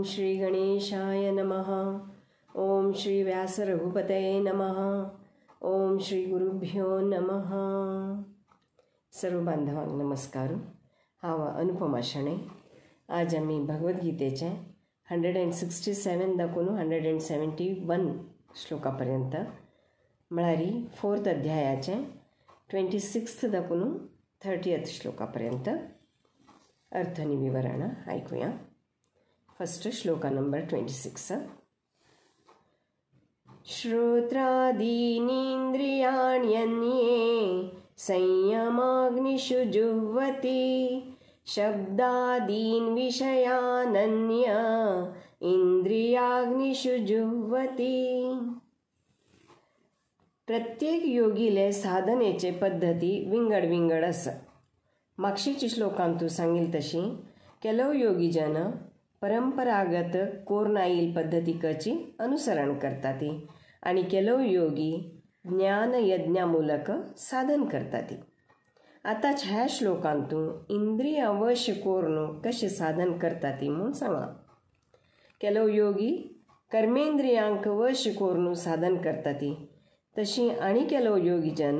श्री गणेशाय नमः. ओम श्री व्यास रघुपतये नमः. ओम श्री गुरुभ्यो नमः. सर्व बांधवांक नमस्कार. हांव अनुपमा शणै. आज आमी भगवद्गीतेचे 167 दाखून 171 श्लोकापर्यंत म्हळ्यार फोर्थ अध्यायाचे 26 दाखून 30 श्लोकापर्यंत अर्थ आनी विवरण आयकुया. फर्स्ट श्लोका नंबर 26. श्रोत्रादीनींद्रियाण्यन्ये संयमाग्निषु जुह्वति शब्दादीन् विषयानन्य इंद्रियाग्निषु जुह्वति. प्रत्येक योगीले साधनेचे पद्धती विंगड विंगड आसा. मागशीच्या श्लोकांतू सांगील तशी ಕೆಲವು योगी जन परंपरागत कोरनाईल पद्धतीकची अनुसरण करतात आणि ಕೆಲವು योगी ज्ञानयज्ञामूलक साधन करतात. आतांच ह्या श्लोकांतू इंद्रिय वश कोरनो कशें साधन करतात म्हूण सांगलां. ಕೆಲವು योगी कर्मेंद्रियांक वश कोरनो साधन करतात तशी आनी ಕೆಲವು योगी जन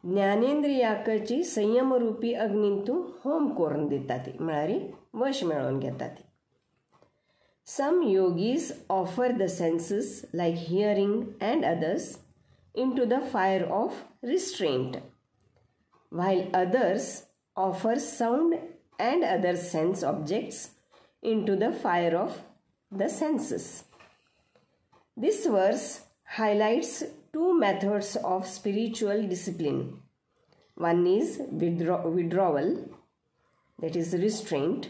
ज्ञानेंद्रियाकची संयमरूपी अग्नींतू होम कोरून दितात म्हळ्यार वश मेळोवन घेतात. Some yogis offer the senses like hearing and others into the fire of restraint, while others offer sound and other sense objects into the fire of the senses. This verse highlights two methods of spiritual discipline. One is withdrawal, that is restraint,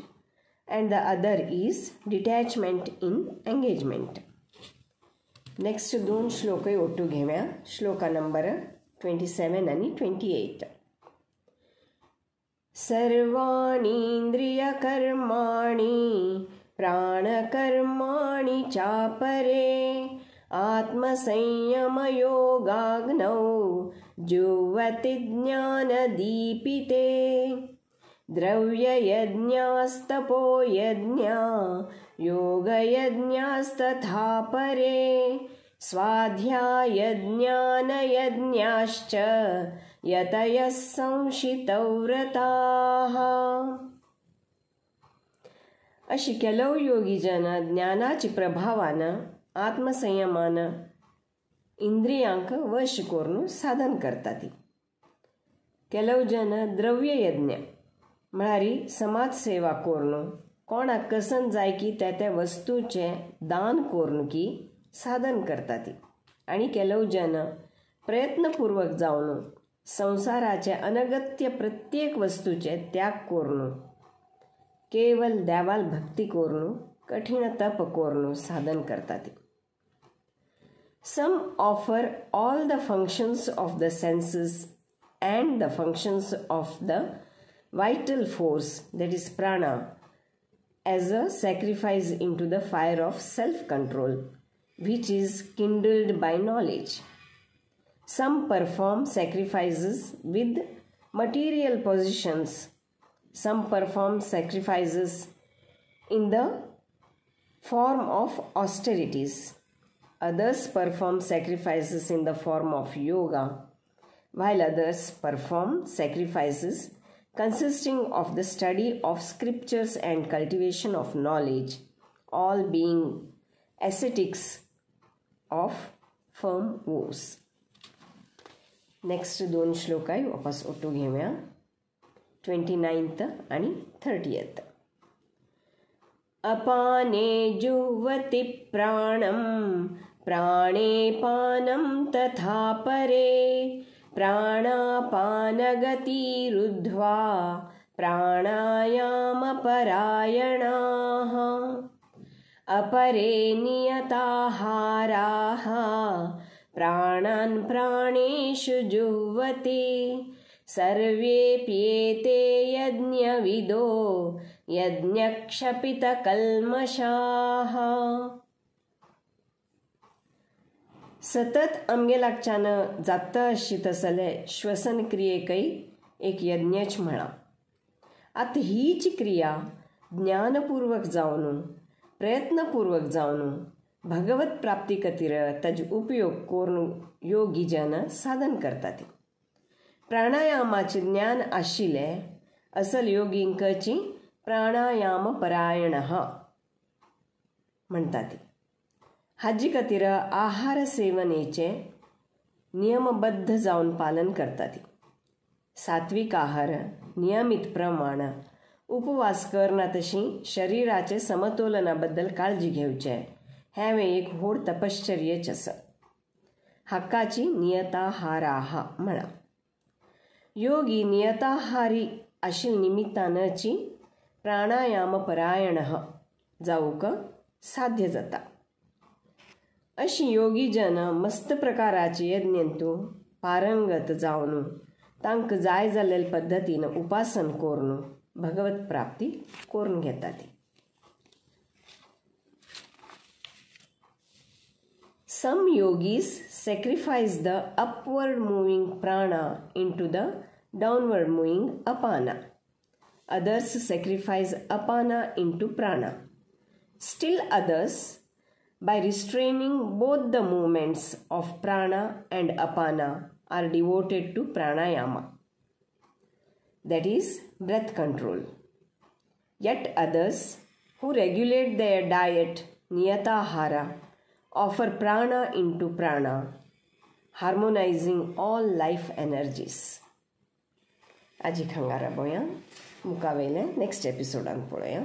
and the other is detachment in engagement. Next दोन श्लोकय ओटू घेव्या. Shloka number 27 आणि 28. सर्वाणींद्रिय कर्माणि प्राणकर्माणि चापरे आत्मसंयमयोगाग्नौ जुह्वति ज्ञानदीपिते. द्रव्ययज्ञास्तपो यज्ञा योगयज्ञास्तथा परे स्वाध्यायज्ञानयज्ञाश्च यतयः संशितव्रताः. अशी ಕೆಲವು योगी जन ज्ञानाची प्रभावान आत्मसंयमान इंद्रियांक वश करून साधन करतात. ಕೆಲವು जन द्रव्ययज्ञ म्हळ्यार समाजसेवा करून कोणाक कसन जाय की त्या त्या वस्तूचें दान करून की साधन करतात. आनी ಕೆಲವು जन प्रयत्नपूर्वक जावन संवसाराचे अनगत्य प्रत्येक वस्तूचे त्याग करून केवल देवाल भक्ती करून कठीण तप करून साधन करतात. Some offer all the functions of the senses and the functions of the vital force, that is prana, as a sacrifice into the fire of self-control, which is kindled by knowledge. Some perform sacrifices with material possessions. Some perform sacrifices in the form of austerities. Others perform sacrifices in the form of yoga, while others perform sacrifices consisting of the study of scriptures and cultivation of knowledge, all being ascetics of firm vows. Next दोन श्लोक आहे वापस ओटू घेऊया. 29th आणि 30th. अपाने जुह्वति प्राणं प्राणे पानं तथा परे प्राणापानगतिरुद्ध्वा प्राणायामपरायणाः. अपरे नियताहाराः प्राणान् प्राणेषु जुह्वति सर्वेप्येते यज्ञविदो यज्ञक्षपितकल्मषाः. सतत आमगे लागच्यान जाता अशी तसले श्वसन क्रियेकय एक यज्ञच म्हळां. आतां हीच क्रिया ज्ञानपूर्वक जावन प्रयत्नपूर्वक जावन भगवत प्राप्ती खातीर ताजो उपयोग करून योगी जन साधन करतात. प्राणायामाचें ज्ञान आशिल्ले असल योगींकची प्राणायाम परायण म्हणटात. हाजे खातीर आहार सेवनेचें नियमबद्ध जावन पालन करतात. सात्विक आहार, नियमित प्रमाण, उपवास करना तशी शरीराचे समतोलना बद्दल काळजी घेवचें हें एक व्हड तपश्चर्येच आसा. हाकाची नियताहाराहा म्हणा. योगी नियताहारी आशिल्ल्या निमित्तानची प्राणायाम परायण जावंक साध्य जाता. अशी योगी जन मस्त प्रकाराचे यज्ञंतु पारंगत जावन तांकां जाय जाल्ले पद्दतीन उपासन करून भगवत प्राप्ती करून घेतात. Some yogis sacrifice the upward moving prana into the downward moving apana. Others sacrifice apana into prana. Still others, by restraining both the movements of prana and apana, are devoted to pranayama, that is breath control. Yet others who regulate their diet, niyatahara, offer prana into prana, harmonizing all life energies. आजी खंगारा बोया मुखावेले next एपिसोडान पळोवया.